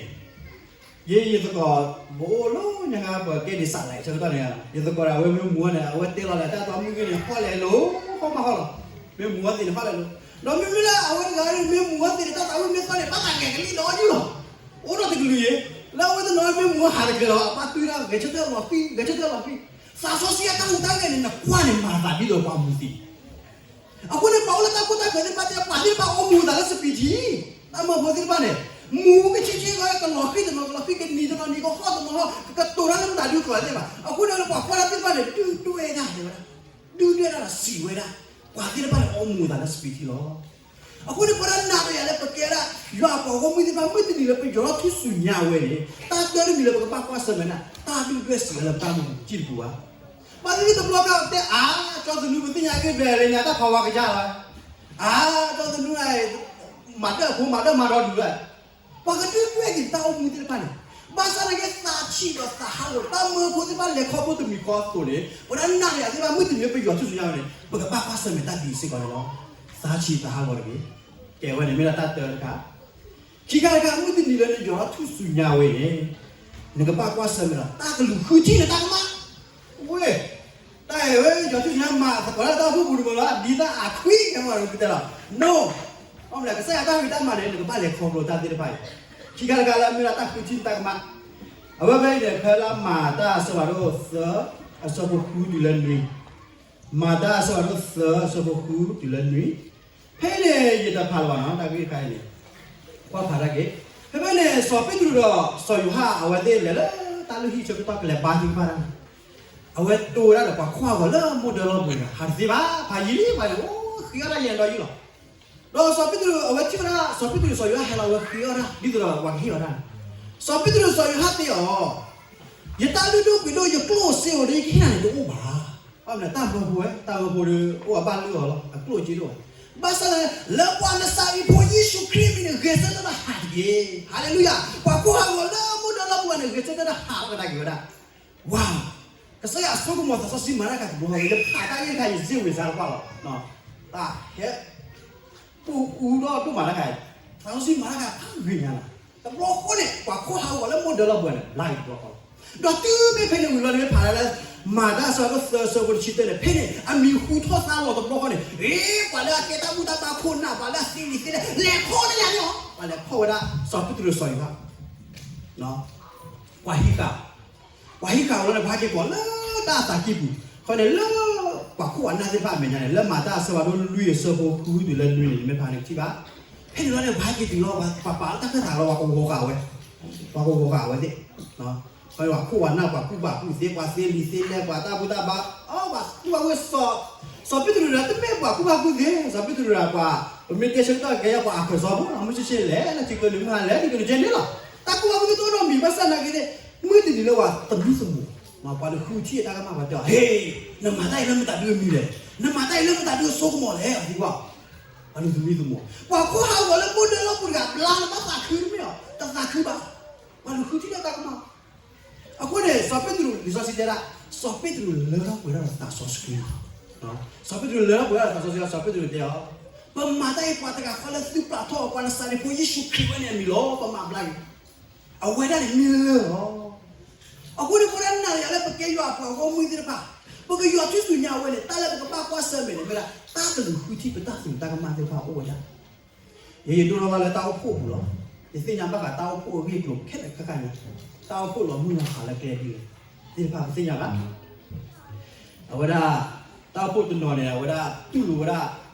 ယဲယသကိး ပအိၣ်လၢညါခါ ပှၤကဲဒ်စးလဲၣ် ဆၢကတီၢ်န့ၣ်, ယသကိးဒီးအဝဲမ့ၢ်မူၤန့ၣ် အဝဲတဲလီၤလၢတၢ်သးမုၢ်ဂ့ၤန့ၣ် ဟီၣ်လဲၣ်လိၤ, ဟီၣ်မးဟီၣ်လီၤ, မ့ၢ်မူၤဝဲသ့ၣ်န့ၣ် ဟီၣ်လဲၣ်လိၤ, ဒီးမ့မ့ၢ်လၢအဝဲတဂၤန့ၣ် မ့ၢ်မူၤဝဲသ့ၣ်န့ၣ် တၢ်သးမုၢ်မ့ၢ်သီန့ၣ် ဘၣ်သးဂဲၤကလံၣ်ဒီးအီၤဒ်လီၤ, အိၣ်ဒီးတကလုာ်အံၤ, လၢအဝဲတနီၤမ့ၢ်မူၤဝဲဟးတကဲလီၤ အပၢ်တွံၢ်ဒၣ် ဂဲၤဆၢထၢၣ်လီၤဃံၤ ဂဲၤဆၢထၢၣ်လီၤဃံၤ, သးစီဆှံအတၢ်ဟူးတၢ်ဂဲၤန့ၣ် နကွၢ်န့ၣ် မၤသးဒ်သိးပှၤမူၤသ့ၣ် အဃိန့ၣ် ပှၤအိၣ်လၢတၢ်ခိတၢ်ဃၢၤသ့ၣ်တဖၣ်တဲ ပှၤသ့ၣ်တဖၣ်အီမူၤသးလၢစပံးထံ, တၢ်မၢဖိသ့ၣ်တဖၣ်န့ၣ် မူၤကဆံဆံဂီၢ် ကလီၤဃံၤတနီၤ ကလီၤဃံၤ ကနံၤတနီၤနံၤ ကဟီၣ်တနီၤဟီၣ် ကကတိၤတၢ်လၢမတၤဒုးကျိၤသ့ၣ်တဖၣ်, အဃိန့ၣ် ပှၤကွၢ်တၢ်သ့ၣ်တဖၣ်န့ၣ် ဒုၣ်ဒွဲၣ်တၢ်တဲဝဲဒၣ်, ဒုၣ်ဒွဲၣ်တၢ်ဒီးစံးဝဲဒၣ်, ပှၤသ့ၣ်တဖၣ်န့ၣ်အီမူၤသးလၢစပံးထံလီၤ. အဃိန့ၣ် ပဝဲဒၣ်နၤဒီးယၤလၢပကဲဒၣ် ယွၤအပှၤဂီၢ်မုၢ်သ့ၣ်တဖၣ် မုၢ်တနံၤလၢပယီၤထီၣ်ထူၣ်စုညါဝဲန့ၣ် တၢ်တၢတမံၤလၢပကဘၣ်ကွၢ်ဆၢၣ်မဲာ်ဒၣ် တၢ်ဒုၣ်ဒွဲၣ်စံးဝဲလၢပတၢ်မူၤ စံၣ်တပူၤဘၣ်. ဘၣ်သ့ၣ်သ့ၣ်တဘျီဘျီတဲအါ, ကၠီသနူပသ့ၣ်ညါအဂ့ၢ်ဘဲလၢညါတၢ်ဖးဝါကစၢ်လီၤ, အါ, ကၠီသနူ မၤဒၢၣ်ဖိမၤဒၢၣ်မၤဒီဒုးဝဲ, ပကဒုးဒွဲၣ်က့ၤတၢ်အိၣ်မူသ့ၣ်တဖၣ်န့ၣ်, ဘၣ်ဆၣ်သနာ်က့ သးဆံးဒီးသးဟးဂီၤ, တၢ်မၢဖိသ့ၣ်တဖၣ်လဲၤခီဖျိတမံၤဃီအသိးန့ၣ်, ပဝဲဒၣ်နၣ်ရံၣ်အသ့ၣ်တဖၣ် မုၢ်တနံၤပယီၤထူၣ်စုညါဝဲန့ၣ် ပကဘၣ်ကွၢ်ဆၢၣ်မဲာ်တၢ်ဒ်အံၤစ့ၢ်ကီးန့ၣ်လီၤ. သးဆံးသးဟးဂီၤတဂ့ၤ. ကဲဝဲန့ၣ်မ့ၢ်ဒၣ်တၢ်တၢတခါ. ခံခါတခါ မုၢ်တနံၤလၢနယီၤထူၣ်စုညါဝဲန့ၣ်, နကဘၣ်ကွၢ်ဆၢၣ်မဲာ်ဒီး တၢ်ကလုၢ်ဃုထံၣ်နတၢ်ကမၣ်. ဝဲ တၢ်အဲၣ်ဝဲ ယီၤထူၣ်စုညါမၤသကိးတၢ်တၢ်အိၣ်ဖှိၣ်ပူၤတမံၤလီၤ, ဒ်တၢ်အခွံကဲမ့ၢ်ကတဲလီၤ. No. အမ့ၢ်ကစၢ်ယွၤတၢ်ဖံးတၢ်မၤန့ၣ် နကဘၣ်လဲၤခီဖျိတၢ်သ့ၣ်တဖၣ်အံၤ. ခံခါတခါလၢမ့ၢ်ဒၣ်တၢ်ဃုထံၣ်နတၢ်ကမၣ်. အဝဲဖဲအံၤန့ၣ် ဖဲလၢမၤတၢ်အဆၢဖးဒိၣ်သၢ အဆၢဖိဃုတုၤလၢနွံ, မၤတၢ်အဆၢဖးဒိၣ်သၢ အဆၢဖိဃုတုၤလၢနွံ. ဖဲအံၤန့ၣ် ယတဖးလၢၤဘၣ်နီၤ တၢ်ဂ့ၢ်တခါအံၤန့ၣ်, ကွၢ်ဖးတၢ်က့ၤ. ဖဲဖဲန့ၣ် စီၤပ့းတရူးဒီးစီၤယိၤဟၣ် အဝဲသ့ၣ်လဲၤလၢတၢ်လုၢ်ဟံၣ်ဆၢကတီၢ် ကလဲၤဘါထုကဖၣ်တၢ်န့ၣ်, အဝဲတိၢ်ဝဲဒၣ်ဒီးပှၤခိၣ်ဟးဂီၤလၢမိၢ်ဒၢလီၢ်ပူၤန့ၣ် ဟးတသ့ဘၣ်, ဖးယံာ်လံပှၤန့ၣ် အိၣ်ဃ့အီၣ်တၢ်ယဲၢ်ဒီးယုၢ်လီၤ. ဒီးစီၤပ့းတရူး အဝဲထံၣ်ဝဲဒၣ် စီၤပ့းတရူးစီၤယိၤဟၣ်ဟဲလီၤ အဝဲဃ့အီၣ်တၢ် ဒ်သိးဒီးပှၤကဟ့ၣ်အီၤတၢ်န့ၣ်, စီၤပ့းတရူးစီၤယိၤဟၣ်တဲအီၤ, ယတၢ်လုၢ်ဒိၣ်ပှ့ၤဒိၣ် ယကျိၣ်စ့ဧိၤဒီး ယကဟ့ၣ်နၤန့ၣ် တအိၣ်ဘၣ်. ဘၣ်မနုၤလဲၣ် တၢ်မၢဖိဝဲ တၢ်မၢဖိဒီး အိၣ်အဘၣ်လုၢ်အီၤလီၤ အကျိၣ်စ့ဒိၣ်ဘၣ်. ဘၣ်ဆၣ်သနာ်က့ လၢပှၤနစၤရ့းဖိယ့ၣ်ၡူးခရံာ်အမံၤန့ၣ် ဂဲၤဆၢထၢၣ်တၢ်ဟးတက့ၢ်. ဟၤလ့လူယၤ. ပှၤခိၣ်ဟးဂီၤလၢမိၢ်ဒၢလီၢ်ပူၤန့ၣ် ဂဲၤဆၢထၢၣ်တၢ်ဟးလီၤကဒါက့ၤဝဲဒၣ်. ဝါ, ကစၢ်ယွၤအစိကမီၤသးစီဆှံမၤတၢ်တခါတဘျီဃီ ယဖးတၢ်ဂ့ၢ်တခါ ယစ့ဝ့ၤစါတပှၢ်လီၤ. တၢ်ဟဲ ပူၤအူဒီးဒိၣ်မးတၢ်ခါအံၤ, သးစီဆှံမၤတၢ်တခါဖးဂ့ၤညါလီၤ. တဘျီဃီန့ၣ် ပှၤခိၣ်ဟးဂီၤလၢမိၢ်ဒၢလီၢ်ပူၤန့ၣ် ဘျါက့ၤတဘျီဃီလီၤ. ဒီးတုၤမ့ၢ်ဖဲန့ၣ်ဝံၤလီၤန့ၣ် မ့ၢ်ဖးလၢ မၤတၢ်အဆၢဖးဒိၣ်သၢ အဆၢဖိတဆံတၢန့ၣ် ဖဲန့ၣ် အမံၤဟူထီၣ်သါလီၤတဘျီဃီန့ၣ်, အ့ ပှၤလၢအကဲတၢ်ဘူၣ်တၢ်ဘါခိၣ်နၢ် ပှၤလၢအသ့လံာ်သ့လဲၢ် လဲၤဖီၣ်န့ၢ်ယၤန့ၣ်လီၤ. ပှၤလဲၤဖီၣ်ဝဲဒၣ် စီၤပ့းတရူးစီၤယိၤဟၣ် ပှၤဟံးဃာ်, ပှၤဟံးဃာ်ဝဲလီၤန့ၣ် ပှၤဟဲက့ၤကိးလၢတၢ်အသးကံၢ်ပူၤ. အဃိန့ၣ် လၢပှၤခိၣ်ပှၤနၢ်သ့ၣ်တဖၣ်အမဲာ်ညါန့ၣ် လၢမၤတၢ်အဆၢဖးဒိၣ်လွံၢ်အဆၢဖိဃုတုၤလၢနွံန့ၣ် နမ့ၢ်ဖးန့ၣ်ကထံၣ်ဘၣ်. ဖဲန့ၣ်လီၤန့ၣ် ပှၤဟဲက့ၤတုၤလီၤ ပှၤပာ်လၢတၢ်ခၢၣ်သးလီၤ ပှၤကဂီၤဃာ်ဝဲ, ပှၤကဂီၤဃာ်ဝဲသ့ၣ်, ပှၤခိၣ်ပှၤနၢ် ပှၤကူၣ်ဘၣ်ကူၣ်သ့ ပှၤသ့လံာ်သ့လဲၢ် ပှၤတၢ်ဘူၣ်တၢ်ဘါ, အီ ပှၤကူၣ်ဘၣ်ကူၣ်သ့ စီၤပ့းတရူးဒီး တမ့ၢ်ပှၤကူၣ်ဘၣ်ကူၣ်သ့, စီၤပ့းတရူးဒီးပှၤ, ပမ့ၢ်တဲဆၢကတီၢ်ကဲယၤပှၤအခွဲးစီၤဖိလီၤ မုၢ်ဆ့ၣ်ဆ့ၣ်လဲၣ် လၢထံကျိနံၤမုၢ်ဟါလဲၣ် ထံကျိနံၤကဲန့ၣ်လီၤ. တၢ်ကူၣ်ဘၣ်ကူၣ်သ့တအိၣ်နီတမံၤ ဘၣ်ဆၣ်သနာ်က့န့ၣ် မုၢ်တနံၤလၢပှၤသမံသမိး, ပှၤလူၤဃုထံၣ်အတၢ်ကမၣ် ပှၤတဲအီၤ ဟ့ၣ်, နမၤတၢ်အံၤလၢမတၤဒုအမံၤလဲၣ်, နမၤတၢ်အံၤလၢမတၤဒုအစိကမီၤလဲၣ် အသံကွၢ်, ပှၤလူၤသမံသမိး, ပှၤခိၣ်ဟးဂီၤလၢမိၢ်ဒၢလီၢ်ပူၤတဂၤ ဘျါလၢဘၣ်သးခုတမ့ၢ်အီၤ တသးခုဘၣ်, ပှၤလူၤဃုထံၣ်လၢတၢ်ကမၣ် အဃိန့ၣ် စီၤပ့းတရူး လံာ်စီဆှံတဲဒၣ်, စီၤပ့းတရူးလၢထီၣ်ပှဲၤထီၣ်ဒီးသးစီဆှံ, စီၤပ့းတရူးလၢထီၣ်ပှဲၤထီၣ်ဒီးသးစီဆှံ စီၤပ့းတရူးတဲအီၤ, ပမၤတၢ်အံၤပှၤတဂၤဃီလၢသုပျၢ်ထီၣ် ပှၤနစၤရ့းဖိယ့ၣ်ၡူးခရံာ်ဝဲန့ၣ်အမံၤလီၤ ပမၤဘျါက့ၤ, အဝဲဒၣ်န့ၣ်မ့ၢ်လၢၢ်လီၤ. အဃိန့ၣ် ပဝဲဒၣ်နၢ်ရံၣ်လၢပကဲယွၤအပှၤဂီၢ်မုၢ်သ့ၣ်တဖၣ်, ပကယွၤထူၣ်စုညါဝဲန့ၣ် တၢ်လၢပကဘၣ်ကွၢ်ဆၢၣ်မဲာ်န့ၣ် မ့ၢ်ဒၣ် တၢ်ကလုၢ်ဃုထံၣ်ပတၢ်သရူးတၢ်ကမၣ်သ့ၣ်တဖၣ်အိၣ်ဝဲဒၣ် ယဲယဒိၣ်ထီၣ်ဘၣ်လၢတၢ်အိၣ်ဖှိၣ်ပူၤလီၤ. ယသ့ၣ်ညါဘၣ်ဃးတၢ်အိၣ်ဖှိၣ်အဂ့ၢ်အကျိၤခဲလၢာ်ခဲဆ့ညါ, တၢ်အိၣ်ဖှိၣ်လီၤမုၢ်လီၤဖးလၢကျဲဒ်လဲၣ် သ့ၣ်တဖၣ်ပသ့ၣ်ညါဘၣ်. အဝဲဒၣ် တၢ်အိၣ်ဖှိၣ်တနီၤန့ၣ် အဝဲဒၣ်တူၢ်လိာ်ဝဲဒၣ်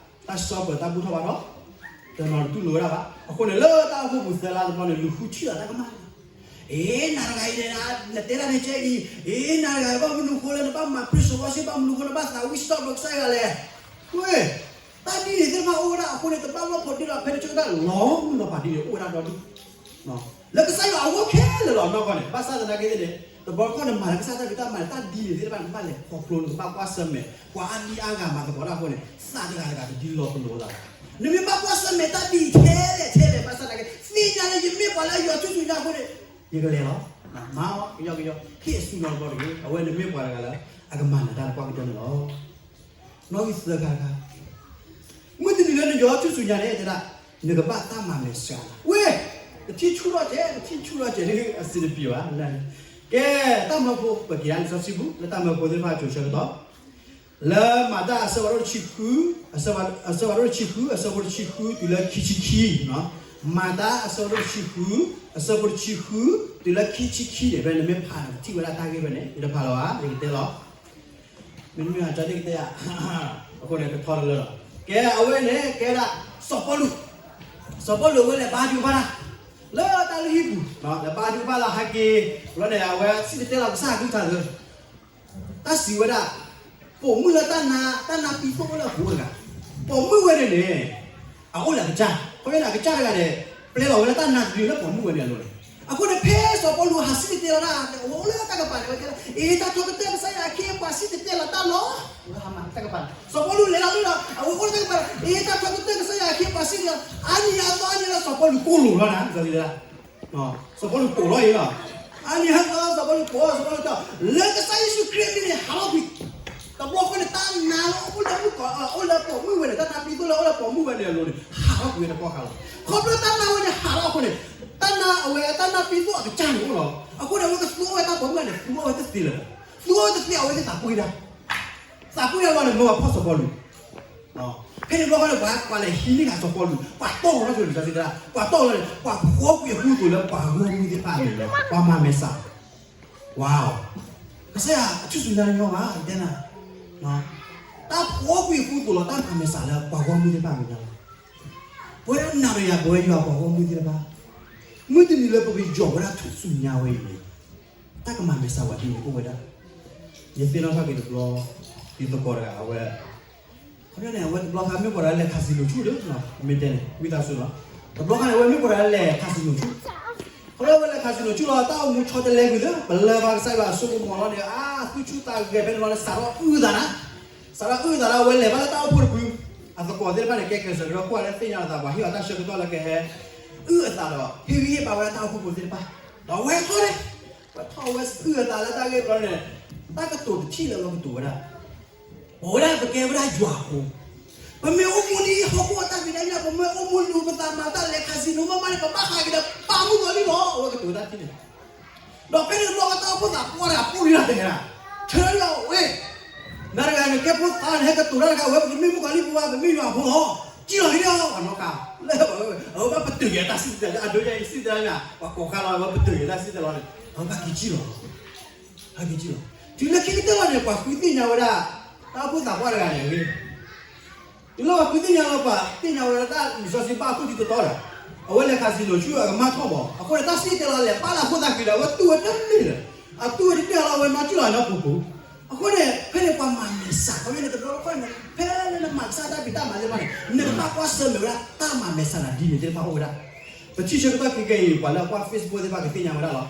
တၢ်ဆှၢပၢၤတၢ်ဘူၣ်ထီၣ်ဘါထီၣ်, တနီၤတူၢ်လိာ်ဝဲဒၣ်ဘၣ်. အဃိန့ၣ် လၢတၢ်အိၣ်ဖှိၣ်ပူၤသၢလါတဘျီန့ၣ် လူၤဃုထံၣ်လီၤတၢ်ကမၣ် အ့ နၤတဂၤအံၤန့ၣ် နတဲဒၣ်န့ၣ်ကဲအံၤ, အ့ နၤတဂၤအံၤ ဘၣ်မနုၤအဃိလၢနဘၣ်မၤ praise and worship ဘၣ်မနုၤအဃိလၢနဘၣ်သးဝံၣ်စံးထီၣ်ပတြၢၤကစၢ်ယွၤလဲၣ်. ဝဲ တၢ်ဒ်န့ၣ်သ့ၣ်တဖၣ်အိၣ်ဝဲဒၣ်အဃိန့ၣ် တဘၣ်လီၢ်ဖိးဒ့ဒီး ဖဲန့ၣ်ဆၢကတီၢ်လီၤမုၢ်လီၤဖးဒ်န့ၣ် အိၣ်ဝဲဒၣ်ဒီဒူၣ် လၢကစၢ်ယွၤအဂီၢ်ခဲလၢာ်လီၤ. နီၢ်ကီၢ်န့ၣ် ဘၣ်ဆၣ်သနာ်က့န့ၣ် တဘျီတခီၣ်နမၤလၢကစၢ်တၢ်ဖံးတၢ်မၤန့ၣ် တၢ်ဒ်န့ၣ်သ့ၣ်တဖၣ် နကဘၣ်လဲၤခီဖျိ နကဘၣ်ကွၢ်ဆၢၣ်မဲာ် ပှၤအါဒံအါဂၤမၤသကိးတၢ်အဃိန့ၣ် သးတဂၤတဂၤတဒ်လီၤပလိာ်သးဘၣ်. နမ့ၢ်ဘၣ်ကွၢ်ဆၢၣ်မဲာ်တၢ်ဒ်ထဲလဲၣ်ထဲလဲၣ် ဘၣ်ဆၣ်သနာ်က့ သ့ၣ်ညါလၢယမ့ၢ်ပှၤလၢယွၤထူၣ်စုညါအဃိန့ၣ် ယကလဲၤလီၤ. မၤအီၤကယီကယီ ဟ့ၣ်အစုနီတဘျီတဂ့ၤ. အဝဲန့ၣ်မ့ၢ်ပှၤတဂၤလၢ အကမၤနၢၤတၢ်တပှၢ်ကတၢၢ်န့ၣ်လီၤ. နီၣ်ဂံၢ်သၢခါတခါ မုၢ်တနံၤလၢနယီၤထူၣ်စုညါန့ၣ် တဲဒၣ် နကဘၣ်တၢ်မၤမဲာ်ဆှးလီၤ. ဝဲ တထံၣ်ဆူၣ်ထီၣ်ကဲး တထံၣ်ဆူၣ်ထီၣ်ကဲး အစံးတပံၤဘၣ်. ကဲ တၢ်မၢဖိ ပက့ၤလၢလံာ်စီဆှံပူၤ လၢတၢ်မၢဖိသ့ၣ်တဖၣ်အစိၤဆၢကတီၢ် လၢမၤတၢ်အဆၢဖးဒိၣ်တဆံဃု အဆၢဖးဒိၣ်တဆံဃု အဆၢဖိတဆံဃု တုၤလၢခံဆံခံ, မၤတၢ်အဆၢဖးဒိၣ်တဆံဃု အဆၢဖိတဆံဃု တုၤလၢခံဆံခံန့ၣ် ဖဲန့ၣ်မ့ၢ်ဖးန့ၣ် ထံၣ်ဝဲဒၣ်တၢ်ဂ့ၢ်ဖဲန့ၣ် ယတဖးလၢၤဘၣ် ယကတဲလီၤ မ့တမ့ၢ်အကၠီသ့ၣ်ကတဲယၤ အဃိန့ၣ် ကထီတလၢလီၤ. ကဲ အဝဲန့ၣ် ကဲဒၣ် စီၤပီလူး, စီၤပီလူးအဝဲလဲၤဘါထုကဖၣ်တၢ် လၢတၢ်လုၢ်ဟံၣ်ပူၤ, လဲၤဘါထုကဖၣ်လၢဟဲက့ၤ, လီၤန့ၣ် အဝဲစံၣ်တဲၤတဲလီၤကစၢ်အကလုၢ်ကထါလၢ တၢ်စံးဝဲဒၣ်, ပိာ်မုၣ်လၢတၢ်နါ, တၢ်နါပံသိၣ်အိၣ်လၢအပူၤတဂၤ, ပိာ်မုၣ်ဝဲန့ၣ်န့ၣ် အအိၣ်လၢအကစၢ်, ခီဖျိန့ၣ် အကစၢ်တဂၤန့ၣ် ပျဲလီၤဝဲလၢတၢ်နါတဒုလၢပိာ်မုၣ်ဝဲန့ၣ်အလိၤန့ၣ်, အဃိန့ၣ် ဖဲစီၤပီလူးဟးစံၣ်တဲၤတဲလီၤတၢ် အဝဲအိၣ်လၢတၢ်ကပၤန့ၣ် အဝဲတဲလၢ အ့ တၢ်ထီကတၢၢ် ကစၢ်ယွၤအခ့အပှၤစံၣ်တဲၤတဲလီၤတၢ်လီၤ. တၢ်ကပၤန့ၣ် စီၤပီလူးလဲၤလီၤလၢဒီး အဝဲအိၣ်လၢတၢ်ကပၤန့ၣ် အ့ တၢ်ထီကတၢၢ် ကစၢ်ယွၤအခ့အပှၤစံၣ်တဲၤတဲလီၤ, အါနံၤအသီအါနံၤလၢစီၤပီလူးကိၢ်လိာ်လီၤနၤ စီၤပီလူး စီၤပီလူးပိာ်လီၤအံၤလီၤ. အါန့ၢ်ဟါလီၤ စီၤပီလူးပိာ် စီၤပီလူးတဲ လၢကစၢ်ယ့ၣ်ၡူးခရံာ်အမံၤန့ၣ် ဟးထီၣ်ကွံာ်. တဘျီဃီန့ၣ် တၢ်နာ်လၢအိၣ်လၢမုၣ်ကီး အိၣ်လၢပိာ်မုၣ်ဝဲန့ၣ် တၢ်နာ်ပံသိၣ်လၢအိၣ်လၢပိာ်မုၣ်ဝဲန့ၣ်အလိၤန့ၣ် ဟးထီၣ်ကွံာ်ဝဲတကီၢ်ခါလီၤ. ခီဖျိတၢ်နာ်ဝဲန့ၣ်ဟးထီၣ်အဃိန့ၣ် တၢ်နာ်အဝဲတၢ်နာ်ပံသိၣ်အကစၢ်န့ၣ်အိၣ်လီၤ. အဃိန့ၣ် အဝဲကသူအီၣ်ဝဲတၢ်ပိာ်မုၣ်န့ၣ် သူအီၣ်ဝဲတသ့လၢၤဘၣ်. သူအီၣ်ဝဲတသ့ အဝဲသ့ၣ်သးပှ့ၤဒၣ် သးပှ့ၤဒၣ်လီၤန့ၣ် မၢပှၤဖီၣ်စီၤပီလူး ဖဲန့ၣ်တဘျီဃီန့ၣ် ပှၤကွၢ်လဲၤဟံးန့ၢ်က့ၤစီၤပီလူး ပှၤတီၢ်လီၤလၢလံာ်စီဆှံတၢ် ပှၤတီၢ်လီၤန့ၣ် ပှၤဖှီကွံာ်အဃူအသိးလၢပှၤဂီၢ်မုၢ်သ့ၣ်တဖၣ်န့ၣ် ပှၤမၤမဲာ်ဆှး ဝါ ကစၢ်ယွၤအထူၣ်စုညါတညီဘၣ် တဲနၤ တၢ်ဖှီကွံာ်အဃူအသိးလီၤ တၢ်မၤမဲာ်ဆှးလၢပှၤဂီၢ်မုၢ်သ့ၣ်တဖၣ်အမဲာ်ညါလီၤ. ပဝဲဒၣ်နၤဒီးယၤ ပဝဲယွၤပှၤဂီၢ်မုၢ်သ့ၣ်တဖၣ် မုၢ်တနံၤလၢပကယီၤဝဲဒၣ်ထူၣ်စုညါဝဲအံၤန့ၣ် တၢ်ကမၤမဲာ်ဆှးဝဲဒ်န့ၣ်အိၣ်ဝဲဒၣ် ယသ့ၣ်နီၣ်ထီၣ်က့ၤတဘျီ ယသကိးတဂၤအဝဲ ခီန့ၣ် အဝဲတဘျီခါမ့ၢ်ပှၤတဂၤလဲၤ casino ဆူၣ်ဒီး မ့ၢ်တဲန့ၣ် ဝံသးစူၤလီၤ. တဘျီခါန့ၣ် အဝဲမ့ၢ်ပှၤတဂၤလဲၤ casino ဆူၣ် ခီဖျိအဝဲလဲၤ casino ဆူၣ်လီၤ တၢ်အိၣ်မူဆီတလဲကွံာ်လၢ ပလၢၤဘၣ်ကစၢ်ယွၤအစိကမီၤလီၤန့ၣ် အါ သူၣ်ဆူၣ်သးဂဲၤဖဲန့ၣ်လီၤန့ၣ် စးထီၣ်အုၣ်အသးနၤ စးထီၣ်အုၣ်အသးဒီး အဝဲလဲၤဘၣ်လၢတၢ်အိၣ်ဖှိၣ်တဖု အသကိးသ့ၣ်တဖၣ်န့ၣ် ကဲကျဲးစၢးကဒီးကွၢ်လၢသ့ၣ်ညါလီၤသး ပှၤဟ့ၣ်အီၤတၢ်ဆၢကတီၢ်လၢကဟဲ အုၣ်အသးဒီး ဟ့ၣ်ဂံၢ်ဟ့ၣ်ဘါဝဲဒၣ်တၢ်အိၣ်ဖှိၣ်ဖိသ့ၣ်တဖၣ် ဒီးအဝဲထီၣ်န့ၣ် ပထီၣ်ဝဲအုၣ်အသးလၢတၢ်ဂ့ၢ်ဘျီန့ၣ် တၢ်ကတိၤတထံၣ်လၢအဝဲကတိၤဝဲဒၣ် ပဝဲဒၣ်ပကဲဝဲဒၣ်ယွၤအဖိ ပမ့ၢ်အိၣ်မူဒ်ဟီၣ်ခိၣ်အတၢ်ဖံးတၢ်ညၣ် ပမ့ၢ်အိၣ်မူလူၤပသးမၤတၢ်လဲၤ casino မ့ၢ်မးန့ၣ် ပဘၣ်ဃးက့ၤဒီးပာ်မုၣ်ကီၤလံၢ်လီၤ အဝဲကတိၤဝဲဒၣ်ထံန့ၣ် ဒီးဖဲန့ၣ်တဘျီဃီတၢ်အိၣ်ဖှိၣ်သးပှၢ်တဂၤ ပှၢ်လံတၢ်တဂၤ ထၢလီၤဝဲ နၤတဂၤန့ၣ် ကဲဖိသၣ်န့ၣ် ဟဲကတိၤတၢ်တဂၤ အဝဲပတမ့ၢ်မုၣ်ကီၤလံၢ်ဖိဘၣ် ပမ့ၢ်ယွၤအဖိလီၤ စံၣ်လီၤဟံၣ်လီၤ ပှၤနီၣ်ဃာ် လၢအဝဲဘၣ်ပတုာ်က့ၤတၢ်စံၣ်တဲၤလၢအဒိယဲအံၤစံၣ်တဲၤလီၤ ပှၤကိးဃာ်လီၤ အဝဲပတုာ်က့ၤတၢ်စံၣ်တဲၤလီၤန့ၣ် အဝဲဘၣ်က့ၤစံၣ်လီၤ ဟဲက့ၤစံၣ်လီၤ တုၤလၢခံကတၢၢ်လီၤန့ၣ် ပှၤဃုသ့ၣ်ညါဝဲဒၣ် တၢ်အိၣ်ဖှိၣ်သးပှၢ်တဂၤန့ၣ်အဂ့ၢ် တုၤလၢပှၤဃုသ့ၣ်ညါလီၤ ပှၤသ့ၣ်ညါဝဲဒၣ်တၢ်လံာ်စီဆှံဘၣ်အခိၣ်ဒံတတီဒီး အဝဲလဲၤ casino ဆူၣ်အကမၣ်ထီၣ်ဘီ အဃိန့ၣ် တၢ်စံၣ်တဲၤလီၤလဲၤပာ်လၢအခိၣ်သးက့ၤဒီး အဝဲတူၢ်ဝဲတန့ၢ်လၢၤ အတူၢ်ဝဲတန့ၢ်လီၤ အဝဲနီၢ်ကံၣ်လီၤနီၢ်ပူၤပူၤ အဃိန့ၣ် ဖဲန့ၣ်ပှၤမၤမဲာ်ဆှး ခီဖျိန့ၣ် တဘျီတခီၣ်န့ၣ် ဖဲလၢနမၤကစၢ်တၢ်ဖံးတၢ်မၤသ့ၣ်တဖၣ်န့ၣ် နကဘၣ်ကွၢ်ဆၢၣ်မဲာ်ဝဲဒၣ် တၢ်မၤမဲာ်ဆှးနၤဒ်န့ၣ်သ့ၣ်တဖၣ်အိၣ်ဝဲဒၣ် ပထံၣ်ဆၢကတီၢ်ခဲကနံၣ်အံၤ ပှၤလၢအကွၢ် Facebook သ့ၣ်တဖၣ်ကသ့ၣ်ညါဝဲဒၣ်လီၤ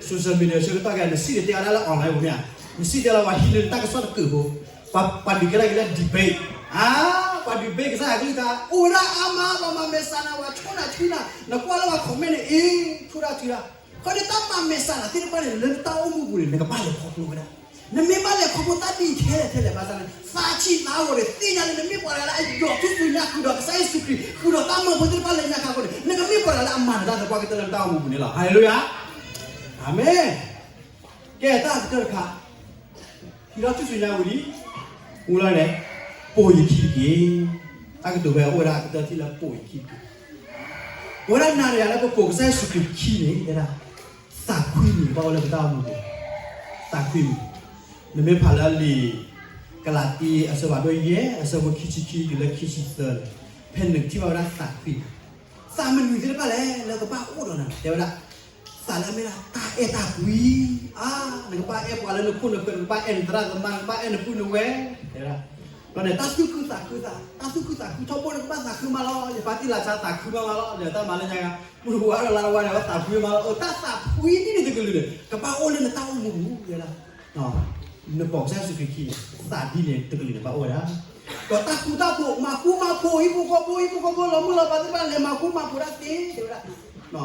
social media ဆၢကတီၢ်ခဲအံၤ နစံၣ်တဲၤတဲအီၤဒၣ်လၢ online ပူၤမ့ၢ်ဧါ, နစံၣ်တဲၤလီၤပှၤဟံးန့ၢ်နတၢ်ကစီၣ်တကုာ်ဖိ, ပှၤဒုးကဲထီၣ်က့ၤလၢ debate, အါ, ပှၤ debate ကစၢ်ယွၤကလုၢ်ကထါ အိၣ်ဝဲဒၣ်အါမး ပှၤမၤမဲာ်ဆှးနၤ ပှၤဆိၣ်နၤထုနၤ, နကွၢ်လၢပှၤ comment န့ၣ် အ့, ဆိၣ်တၢ်ထုတၢ်, ခီန့ၣ်တၢ်မၤမဲာ်ဆှးနၤသ့ၣ်တဖၣ်န့ၣ် လၢနတၢ်အိၣ်မူပူၤန့ၣ် နကဘၣ်လဲၤခီဖျိဝဲဒၣ် နမ့ၢ်ဘၣ်လဲၤခီဖျိတၢ်ဒ်အံၤထဲလဲၣ်ထဲလဲၣ်ဘၣ်ဆၣ်န့ၣ် သးဆံးသးဂီၤန့ၣ် သ့ၣ်ညါလၢနမ့ၢ်ပှၤတဂၤလၢအယီၤထူၣ်စုညါဃုာ်ဒီးကစၢ်ယ့ၣ်ၡူးခရံာ် ဃုာ်ဒီးတၢ်မၢဖိသ့ၣ်တဖၣ်လၢညါခါအဃိန့ၣ် နကမ့ၢ်ပှၤတဂၤလၢအမၤနၢၤတၢ်သပှၢ်ကတၢၢ်လၢနတၢ်အိၣ်မူပူၤန့ၣ်လီၤ. ဟါလ့လူယၤ, အၤမ့ၣ်. ကဲတၢ်ကတၢၢ်တခါ, ဟံးထီၣ်ထူၣ်စုညါဝံၤလံ, မူလီၤန့ၣ်, ပိာ်ယခံတက့ၢ်. တၢ်ကတိၤဖဲအိၣ်ဝဲဒၣ်အကတၢၢ်ထံၣ်လၢပိာ်ယခံတက့ၢ်. ပဝဲဒၣ်နၤဒီးယၤလၢပပိာ်ကစၢ်ယ့ၣ်ၡူးခရံာ်ခံန့ၣ် တဲဒၣ်, သးခွံမံၤဘၣ်အိၣ်လၢပတၢ်အိၣ်မူပူၤ, သးခွံမံၤ, နမ့ၢ်ဖးလၢလံာ်ကလၤတံ အဆၢဖးဒိၣ်ယဲၢ် အဆၢဖိခံဆံခံတုၤလၢခံဆံသၢန့ၣ်, ဖဲန့ၣ်နကထံၣ်ဘၣ်ဝဲဒၣ်သးခွံမံၤ, သးမနုၤသ့ၣ်တဖၣ်လဲၣ် လၢကဘၣ်အိၣ်ဒီးနၤ တဲဝဲဒၣ် သးလၢအမ့ၢ်ဒၣ်တၢ်အဲၣ်တၢ်ကွံ, အါ, နကဘၣ်အဲၣ်ပှၤလၢနခိၣ်နဃၢၤ နကဘၣ်အဲၣ်နသရၣ်သမါ နကဘၣ်အဲၣ်နပုၢ်နဝဲၢ်, တဲဝဲဒၣ်, ဒီးန့ၣ် တၢ်သူၣ်ခုသးခုသး, တၢ်သူၣ်ခုသးခုထီဘိန့ၣ် ကဘၣ်သးခုမးလီၤ, ယပၢ်တံၢ်လၤဆါသးခုမးမးလီၤ, ဒီးတၢ်မၤလၢညါ, မုၢ်တဟူးအါဒီးလါတဝါန့ၣ် အဝဲသးဖှံမးလီၤ, အတၢ်သးဖှံဒ်န့ၣ်တကလုာ်န့ၣ် ကဘၣ်အိၣ်လၢနတၢ်အိၣ်မူပူၤ, တဲဝဲဒၣ် နပိာ်ကစၢ်ယ့ၣ်ၡူးခရံာ်ခံန့ၣ် သးဒ်န့ၣ်တကလုာ်န့ၣ်ဘၣ်အိၣ်ဝဲဒၣ်, ဒီးတၢ်ဃူတၢ်ဖိး မၤဃူမၤဖိး ဟံၣ်ဖိဃီဖိ ဟံၣ်ဖိဃီဖိ လီၤမုၢ်လီၤဖးသ့ၣ်တဖၣ် လဲၤမၤဃူမၤဖိးတၢ်သ့ တဲဝဲဒၣ်,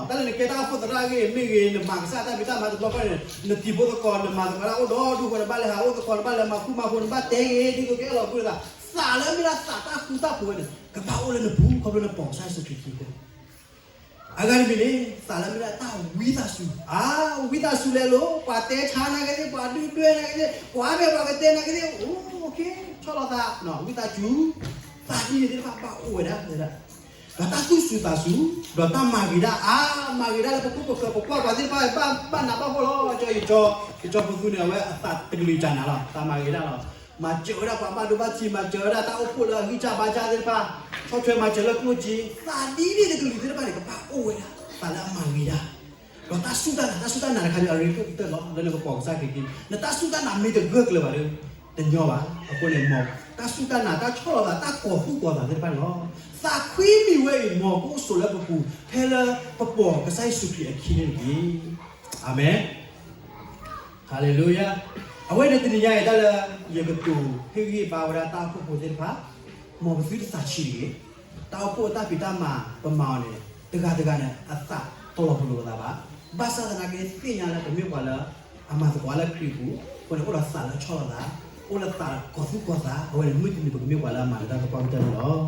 တၢ်လၢနကဲတၢ်အိၣ်ဖှိၣ်သရၣ်ဂ့ၢ် မ့ၢ်ဂ့ၤ နမၤကစၢ်တၢ်ဖံးတၢ်မၤတဘျီဃီန့ၣ် နတံၤဖိသကိး နမၤသကိးတၢ်အိၣ်ဒီဒူၣ်ဃီ နဘၣ်လဲၤဟးအိၣ်သကိး နဘၣ်လဲၤမၤဃူမၤဖိး နဘၣ်တဲဂ့ၤ ဒ်သိးကအဲၣ်လီၤကွံာ်သး, သးလၢအမ့ၢ်ဒၣ်သးတၢ်ဃူတၢ်ဖိးန့ၣ် ကဘၣ်အိၣ်လၢနပူၤ ခီဖျိနပိာ်ကစၢ်ယ့ၣ်ၡူးခရံာ်ခံ အဂၤတမံၤန့ၣ် သးလၢအမ့ၢ်ဒၣ်တၢ်ဝံသးစူၤ, အါ, ဝံသးစူၤလဲၤလိၤ, ပှၤတဲဆါနၤကသ့ၣ်, ပှၤဒုၣ်ဒွဲၣ်နၤကသ့ၣ်, ပှၤမ့ၢ်ပှၤကတဲနၤကသ့ၣ်, အိၣ်, ဆီၣ်လီၤသး, ဝံသးစူၤ, သးဒ်န့ၣ်သ့ၣ်တဖၣ်ဘၣ်အိၣ်ဝဲဒၣ်, ဒီးတၢ်သူၣ်စူၤသးစူၤ, ဒီးတၢ်မၤဂ့ၤဒၣ်, အါ, မၤဂ့ၤဒၣ်လၢပခိၣ်ပဃၢၤ ပကွၢ်ပှၤသ့ၣ်တဖၣ် ဘၣ်နးဘၣ်ဖှီၣ်လီၤ, ကၠီယကၠီ, ကၠီဖိသူန့ၣ် အဝဲအသးတကလုာ်ကနၤလီၤ, သးမၤဂ့ၤဒၣ်လီၤ. မၤစၢၤဝဲဒၣ်ပှၤဘၣ်ဒိဘၣ်ထံး, မၤစၢၤဝဲဒၣ်တၢ်အိၣ်ဖှိၣ်လၢအဂံၢ်စၢ်ဘါစၢ်သ့ၣ်တဖၣ်, ဆီၣ်ထွဲမၤစၢၤလၢကျိၣ်စ့, သးဒ်န့ၣ်တကလုာ်သ့ၣ်တဖၣ်န့ၣ် ကဘၣ်အိၣ်ဝဲဒၣ်, သးလၢအမၤဂ့ၤဒၣ်, ဒီးတၢ်စူၢ်တၢ်နာ်, တၢ်စူၢ်တၢ်နာ်တခါန့ၣ် အရ့ဒိၣ်ကတၢၢ်လီၤ, လၢနကပိာ်ကစၢ်ခရံာ်က့, နတၢ်စူၢ်တၢ်နာ်မ့ၢ်တဂၢၢ်ကျၢၤဘၣ်ဒီး တညီဘၣ်, အဃိန့ၣ် မ်တၢ်စူၢ်တၢ်နာ် တၢ်ဆီၣ်လီၤသး တၢ်ကိးသူၣ်ကိးသးသ့ၣ်တဖၣ်န့ၣ်လီၤ. သးခွံမံၤဝဲအံၤ မ်ကအိၣ်ဆိးလၢပပူၤ ဖဲလၢပပိာ်ကစၢ်ယ့ၣ်ၡူးခရံာ်အခံန့ၣ်တက့ၢ်. အၤမ့ၣ်. ဟါလ့လူယၤ. အဝဲန့ၣ်တနံၤညါအံၤ တၢ်လၢယကတိၤဟ့ၣ်ဂံၢ်ဟ့ၣ်ဘါဝဲဒၣ်တၢ်အိၣ်ဖှိၣ်ဖိသ့ၣ်တဖၣ်, မ်ပသုတသးဆံးတဂ့ၤ, တၢ်အိၣ်ဖှိၣ်အတၢ်ဖံးတၢ်မၤပမၤအီၤန့ၣ် တဂၤတဂၤန့ၣ် အသး ဆီၣ်လီၤပလိာ်ပသးဘၣ်. ဘၣ်ဆၣ်သနာ်က့ သ့ၣ်ညါလၢပမ့ၢ်ပှၤလၢအမၤသကိးလၢခရံာ်အပူၤအဃိန့ၣ် အိၣ်ဒီးသးလၢဆီၣ်လီၤသး, အိၣ်လၢသးလၢကီၤသူၣ်ကီၤသး, အဝဲန့ၣ်မုၢ်တနံၤပကမ့ၢ်ပှၤလၢအမၤလၢတၢ်သပှၢ်ကတၢၢ်န့ၣ်လီၤ.